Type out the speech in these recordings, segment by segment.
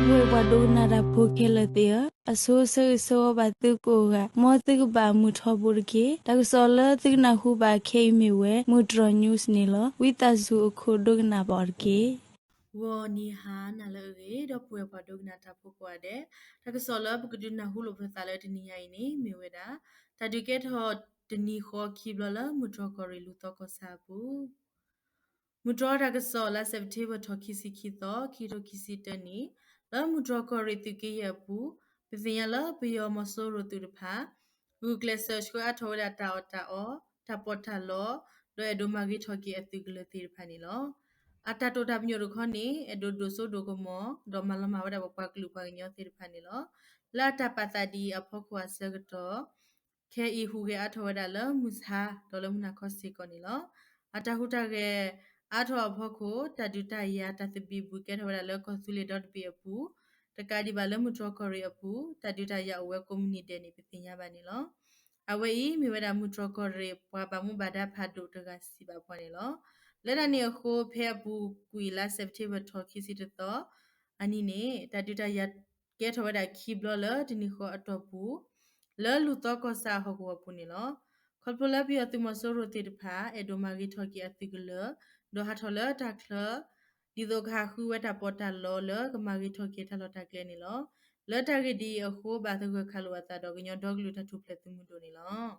ပဝဲပှၤဒိကနၣ်တၢ်ဖိခဲလၢာ်သ့ၣ်ဧၢ, အဆိဆၢဂ့ၤဆၢဝါဘၣ်သုကိးဂၤ, မ်သုကဘၣ်မုာ်ထီဘိတက့ၢ်. တၢ်ကစီၣ်လၢသုကနၢ်ဟူဘၣ်ခဲအံၤမ့ၢ်ဝဲ မုၢ်တြီၤ news န့ၣ်လီၤ. ဝံသးစူၤအခိၣ်ဒိကနၣ်ဘၣ်အီၤတက့ၢ်. ဂီၤနံၤဟါနၤလၢအဂ့ၤ ဒီပုၢ်ဝဲၢ်ပှၤဒိကနၣ်တၢ်ဖိကိးဂၤဒဲး, တၢ်ကစီၣ်လၢပကဒုးနၢ်ဟူလိာ်ပသးလၢတနံၤညါအံၤန့ၣ် မ့ၢ်ဝဲဒၣ် တၢ်ဒုးကဲထီၣ်တနံၤဃီခံဘျီလၢမုၢ်တြီၤကီၢ်ရ့ၣ်လူၤသီကီၢ်ဆၣ်အပူၤ မုၢ်တြီၤတၢ်ကစီၣ် လါစဲးပထ့ဘၢၣ်ထီၣ်ခံဆံခံသီ ခံကထိခံဆံတၢနံၣ်, လၢမုၢ်တြီၤကီၢ်ရ့ၣ်သုးက့ယဲၢ်အပူၤ, ပသ့ၣ်ညါလၢပယီၤမီၤစိရိၤသုးတဖၣ် ဂုာ်ကျဲးစၢးဆှၢအါထီၣ်ဝဲဒၣ်တၢ်အီၣ်တၢ်အီ, တၢ်ပီးတၢ်လီ, ဒီးအဲၣ်ဒိးမၤဂ့ၤထီၣ်က့ၤအသုးကလၢၤသ့ၣ်တဖၣ်န့ၣ်လီၤ. အတၢ်တိာ်တၢ်ပညိၣ်တခီန့ၣ် အဲၣ်ဒိးဒိၣ်စိဒိၣ်ကမီၤ ဒီးမၤလီၤမၢ်ဝဲဒၣ်ပပှၤကလုာ်ပှၤကညီသ့ၣ်တဖၣ်န့ၣ်လီၤ. လၢအတၢ်ပာ်သးဒ်အံၤအဖီခိၣ်အဆၢကတီၢ် ခဲအံၤဟူးဂဲၤအါထီၣ်ဝဲဒၣ်လၢမုၢ်ဆါ ဒီးလၢမုၢ်နၤခီစ့ၢ်ကီးန့ၣ်လီၤ. အတၢ်ဟူးတၢ်ဂဲၤအါထီၣ်အဖီခိၣ် တၢ်ဒုးတၢ်ယၤတၢ်သဘံၣ်ဘုၣ် ကဲထီၣ်ဝဲဒၣ်လၢကီၢ်သူလ့ၤဒီတဘ့ၣ်အပူၤ, တကးဒံးဘၣ်လၢမုၢ်တြီၤကီၢ်ရ့ၣ်အပူၤ တၢ်ဒုးတၢ်ယၤအိၣ်ဝဲကိးမုၢ်နံၤဒဲးန့ၣ် ပသ့ၣ်ညါဘၣ်န့ၣ်လီၤ. အဝဲအံၤမ့ၢ်ဝဲဒၣ်မုၢ်တြီၤကီၢ်ရ့ၣ်ပှၤဘၣ်မူဘၣ်ဒါဖးဒိၣ်တဂၤစံးဘၣ်ပှၤန့ၣ်လီၤ. လၢတၢ်န့ၣ်အဃိ ဖဲအပူၤကွံာ်လါစဲးပထ့ဘၢၣ်ထီၣ်ခံဆံတသီ အနံၤန့ၣ် တၢ်ဒုးတၢ်ယၤကဲထီၣ်ဝဲဒၣ်ခံဘျီလၢတနံၤဃီအတီၢ်ပူၤ လၢလူၤသီကီၢ်ဆၣ်အဟီၣ်ကဝီၤပူၤန့ၣ်လီၤ. ခီဖျိလၢပယီၤသုးမီၤစိရိၤသ့ၣ်တဖၣ် အဲၣ်ဒိးမၤဂ့ၤထီၣ်က့ၤအသုးကလၢၤ ဒီးဟးထီၣ်လၢတၢ်ချၢ ဒ်သိးကဟးဃုဝဲတၢ်ပီးတၢ်လီလၢကမၤဂ့ၤထီၣ်က့ၤတၢ်လီၢ်တၢ်ကျဲန့ၣ်လီၤ. လၢတၢ်ဂ့ၢ်ဒ်အံၤအဃိ ဘၣ်သဂၢၢ်ခးလိာ်အသးဒီးကညီဒီကလုာ်တၢ်ထူၣ်ဖျဲးသုးမုၢ်ဒိၣ်န့ၣ်လီၤ.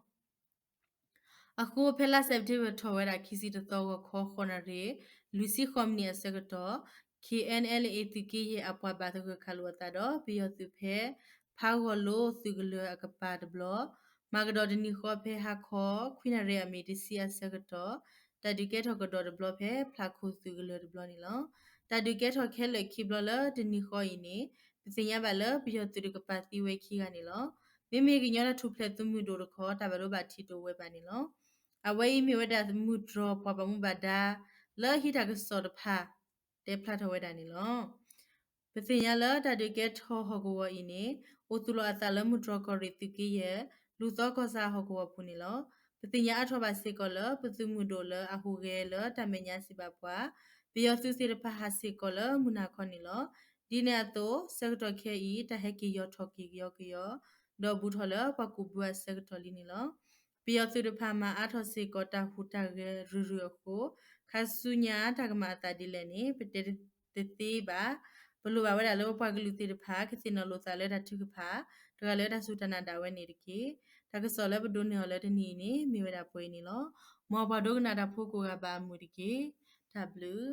အဃိဖဲလါစဲးပထ့ဘၢၣ်ထီၣ်ဝဲဒၣ်ခံဆံတသီ ဂီၤခီဃိးနၣ်ရံၣ် လွံၢ်ဆံဃိးမံးနံးအဆၢကတီၢ် KNLA သုးက့ယဲၢ်အပှၤဘၣ်သဂၢၢ်ခးလိာ်အသးဒီး ပယီၤသုးဖဲ ဖးဂီၤလိသုးကလၢၤအကပၤတဘျီ, မၤကဒီးတနံၤဃီဖဲဟါခီ ခွံနၣ်ရံၣ်အမံးတဆံအဆၢကတီၢ် တၢ်ဒုးကဲထီၣ်ကဒီးတဘျီဖဲ ဖျးခိၣ်သုးကလၢၤတဘျီန့ၣ်လီၤ. တၢ်ဒုးကဲထီၣ်ခဲလၢာ်ခံဘျီလၢတနံၤဃီအံၤန့ၣ် ပသ့ၣ်ညါဘၣ်လၢပယီၤသုးတကပၤသံဝဲခံဂၤန့ၣ်လီၤ. မ့မ့ၢ်ကညီတၢ်ထူၣ်ဖျဲးသုးမုၢ်ဒိၣ်တခီ တၢ်ဘၣ်ဒိဘၣ်ထံးတအိၣ်ဝဲဘၣ်န့ၣ်လီၤ. အဝဲအံၤမ့ၢ်ဝဲဒၣ်မုၢ်တြီၤပှၤဘၣ်မူဘၣ်ဒါ လၢဟံးတၢ်ကစီၣ်တဖၣ် တဲဖျါထီၣ်ဝဲဒၣ်န့ၣ်လီၤ. ပသ့ၣ်ညါလၢတၢ်ဒုးကဲထီၣ်ဟီၣ်ကဝီၤအံၤန့ၣ် အိၣ်သူၣ်လီၤအသးလၢမုၢ်တြီၤကီၢ်ရ့ၣ်သုးက့ယဲၢ် လူၤသီကီၢ်ဆၣ်ဟီၣ်ကဝီၤပူၤန့ၣ်လီၤ. ပသ့ၣ်ညါအါထီၣ်ဘၣ်စ့ၢ်ကီးလၢ ပသုးမုၢ်ဒိၣ်လၢအဟူးဂဲၤလၢတၢ်မဲာ်ညါစံးဘၣ်ပှၤ ပယီၤသုးသ့ၣ်တဖၣ်ဟးစ့ၢ်ကီးလၢမုၢ်နၤခီန့ၣ်လီၤ. ဒ်န့ၣ်အသိး ဆၢကတီၢ်ခဲအံၤ တၢ်ဟဲက့ၤယီၤထီၣ်က့ၤကယီကယီ ဒီးဘူးထီၣ်လၢပှၤကူးဘုအဆၢကတီၢ်လံန့ၣ်လီၤ. ပယီၤသုးတဖၣ်မၤအါထီၣ်စ့ၢ်ကီးတၢ်ဟူးတၢ်ဂဲၤရုၢ်ရုၢ်အဃိ ခါဆူညါတၢ်ကမၤအသးဒ်လဲၣ်န့ၣ် ပတဲတသ့ဘၣ်. ပလိၣ်ဘၣ်ဝဲဒၣ်လၢပပှၤကလုာ်သ့ၣ်တဖၣ် ကသ့ၣ်နီၣ်လိာ်သးလၢတၢ်ထုကဖၣ် တဂၤလၢတၢ်စူၢ်တၢ်နာ်ဒၣ်ဝဲန့ၣ်တက့ၢ်. တၢ်ကစီၣ်လၢပဒိးန့ၢ်အီၤလၢတနံၤအံၤန့ၣ် မ့ၢ်ဝဲဒၣ်ပှဲၤအံၤန့ၣ်လီၤ. မ်ပှၤဒိကနၣ်တၢ်ဖိကိးဂၤဘၣ်အမုာ်တက့ၢ်. တၢ်ဘျုး